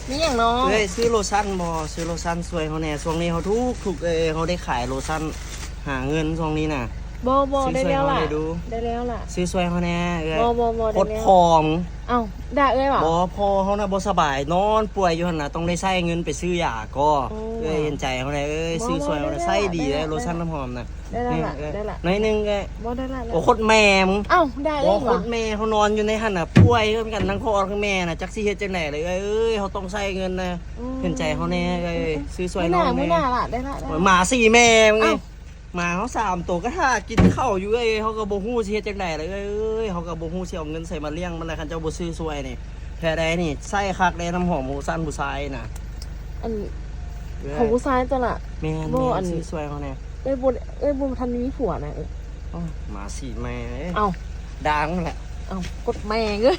ມີຫຍັງເນາະ? ເອື້ອຍ ຊື້ໂລຊັນບໍ່? ຊື້ໂລຊັນຊ່ວຍເຮົາແດ່. ຊ່ວງນີ້ເຮົາທຸກໆ ເອື້ອຍ ເຮົາໄດ້ຂາຍໂລຊັນຫາເງິນຊ່ວງນີ້ນະ. ບໍ່ ບໍ່ ຊື້ ໄດ້ແລ້ວລະ ໄດ້ແລ້ວລະ. ບໍ່ ບໍ່ ບໍ່ ໄດ້ແລ້ວ. ເອົ້າ ດ່າເອື້ອຍຫວາ? ບໍ່ ພໍ່ເຮົານະບໍ່ສະບາຍ ນອນປ່ວຍຢູ່ຫັ້ນນະ ຕ້ອງໄດ້ໃຊ້ເງິນໄປຊື້ຢາກໍ. ເອື້ອຍເຫັນໃຈເຮົາແດ່ເອື້ອຍ ຊື້ຊ່ວຍເຮົາແດ່. ໃຊ້ດີເດີ້ ໂລຊັນນ້ຳຫອມນະ. ໄດ້ລະ ໄດ້ລະ ໜ້ອຍໜຶ່ງເອື້ອຍ. ບໍ່ ໄດ້ລະ. ໂອ້ ໂຄດແມ່ມຶງ. ເອົ້າ ດ່າເອື້ອຍຫວາ? ໂອ້ ໂຄດແມ່ເຮົານອນຢູ່ໃນຫັ້ນນະ ປ່ວຍຄືກັນ ທັງພໍ່ທັງແມ່ນະ ຈັກຊິເຮັດຈັ່ງໃດເລີຍເອື້ອຍ. ເຮົາຕ້ອງໃຊ້ເງິນນະ. ເຫັນໃຈເຮົາແດ່ເອື້ອຍ ຊື້ຊ່ວຍນ້ອງແດ່. ມື້ໜ້າລະ ໄດ້ລະ. ໂອ້ຍ ໝາສີແມ່ມຶງ. ເອົ້າ ໝາເຮົາສາມໂຕກໍຖ້າກິນເຂົ້າຢູ່ເອື້ອຍ ເຮົາກໍບໍ່ຮູ້ຊິເຮັດຈັ່ງໃດລະເອື້ອຍ. ເອີຍ ເຮົາກໍບໍ່ຮູ້ຊິເອົາເງິນໃສມາລ້ຽງມັນລະ ຄັນເຈົ້າບໍ່ຊື້ຊ່ວຍນີ້. ແທ້ໃດນີ້ ໃຊ້ຄັກເດ້ ນ້ຳຫອມໂລຊັນຜູ້ຊາຍນະ. ອັນ ຂອງຜູ້ຊາຍຕົວະລະ. ແມ່ນ ບໍ່ ອັນ ຊື້ຊ່ວຍເຮົາແດ່. ເອື້ອຍບໍ່ ເອື້ອຍບໍ່ທັນມີຜົວນະ. ໂອ້ ໝາສີແມ່ເອີຍ. ເອົ້າ ດ່າງແຫຼະ. ເອົ້າ ກົດແມ່ເອີຍ.